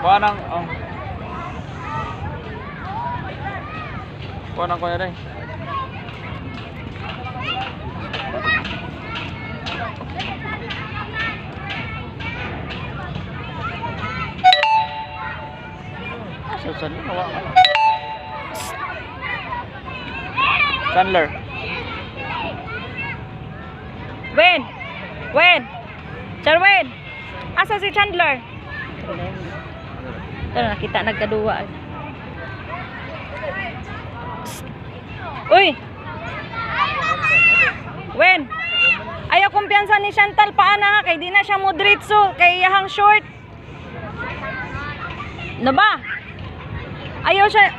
Kuha nang oh. Kuha nang kuha rin. Sa saan yun? Wala ka. Chandler. Wen! Wen! Charwen! Asa si Chandler? Ito na, nakita nagkaduwa. Psst. Uy! Wen! Ayaw kumpiyansa ni Chantal paana ha, kay di na siya modritso, kay iyahang short. No ba? Ayaw siya.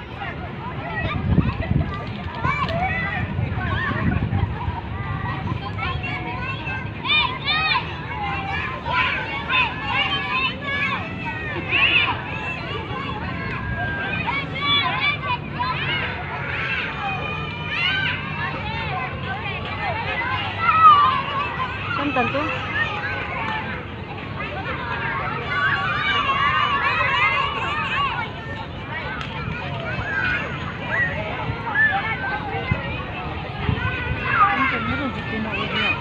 Chantal to? Chantal, meron dito na ulo na.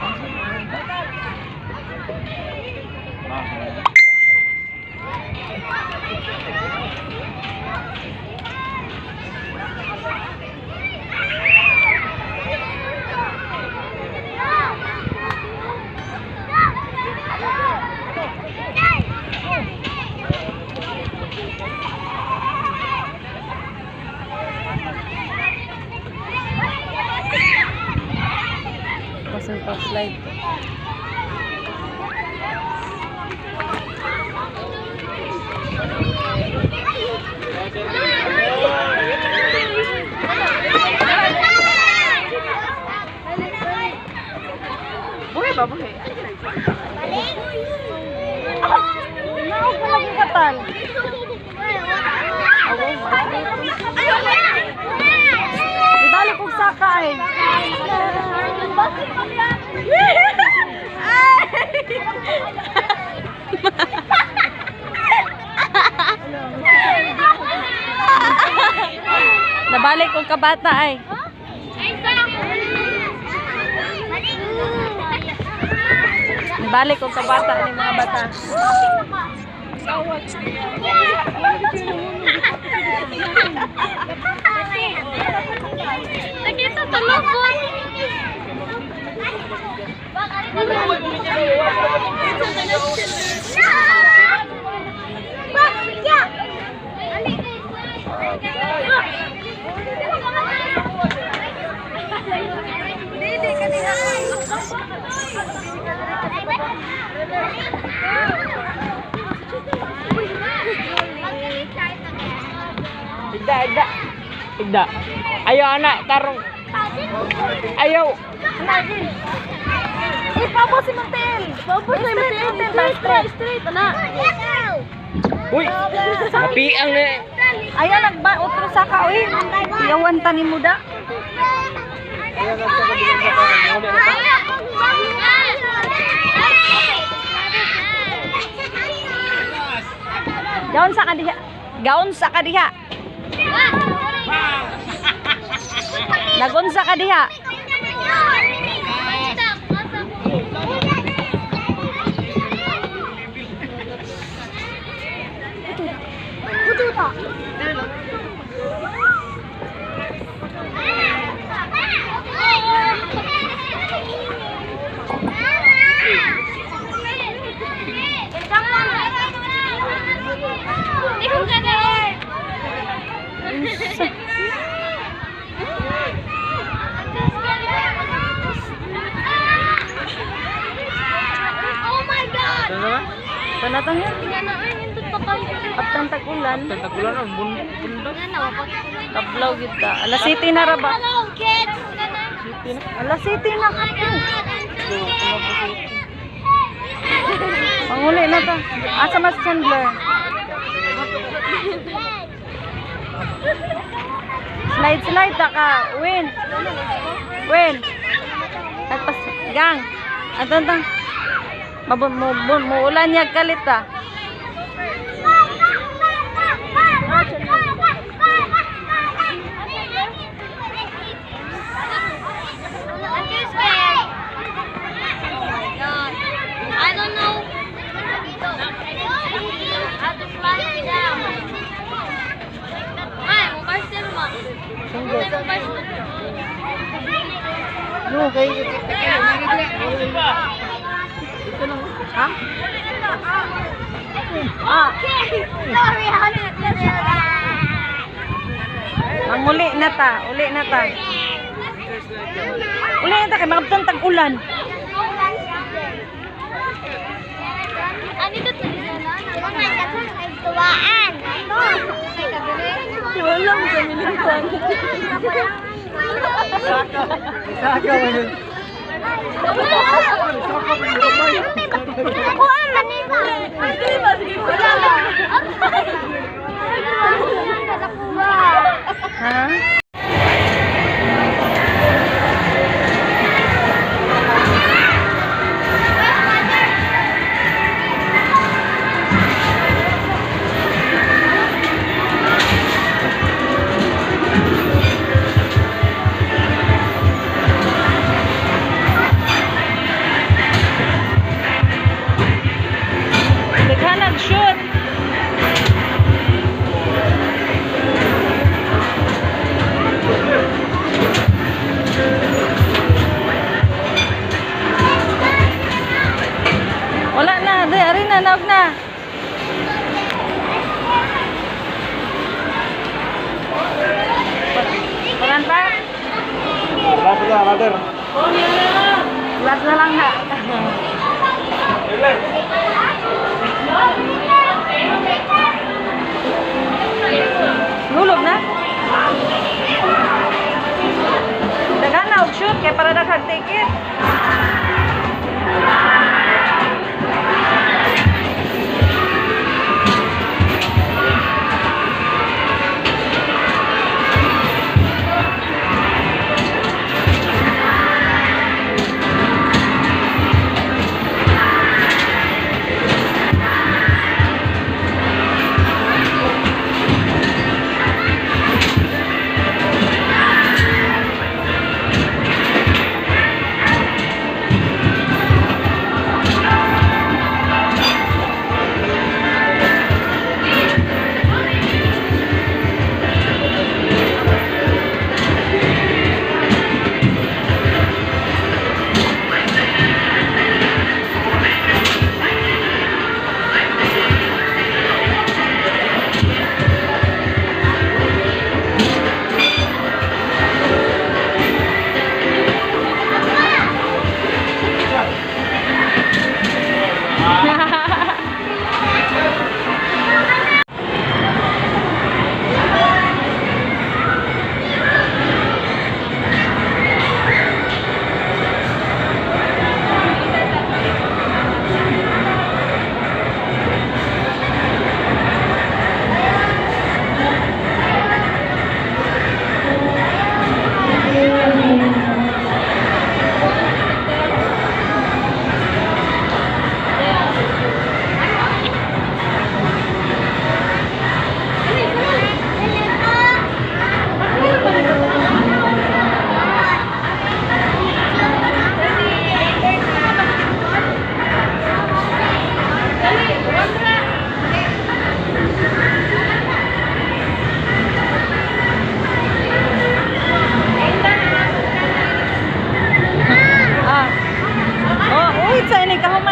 Pasang pa slide. Buhay ba? Buhay. Naog pa lagi katal. Ibalik kog saka eh. Nabalik kog kabata ay. Nabalik kog kabata ni mga bata. Nakita talabot. Igda, igda. Igda. Ayaw anak, tarong. Ayaw. Ipabo si Montel. Pabo si Montel. Straight, straight, ana. Uy, mapiang na. Ayaw nagba otro saka oy. Iyawan ta ni muda. Gaon sa kadiha. Gaon sa kadiha. Nagon sa kadiha. Oh my God! Ano naman? Panatang yan. Aptang tag-ulan. Tagulan ang bundok. Kablaw gyud ta. Alas city na ra ba? Hello, kids! City na. Alas city na Oh my God! I'm so scared! Panguli na ta. Asa mas Chandler? Slide slide ta ka. Win. Win. Nagpas gang. Anton tang. Mabu mo, mo, muulan niya kalit ta. No, kay Ha? Ah, Okay. Sorry, honey. Manguli na ta, uli na ta. Uli na ta kay maabtan tag ulan. Ano ito? Tuwaan. Wala mo sa milingkwan. Saka man yun. Ako ang manita. Ha? Daghanag shoot. Wala na, di ari na naog na. Paran pa? Lapit na, brother. Last na lang na. Ele. Nulog na? Daghan na og shoot kay para daghang ticket. Ah. Oh, uy, sa ini kahuman.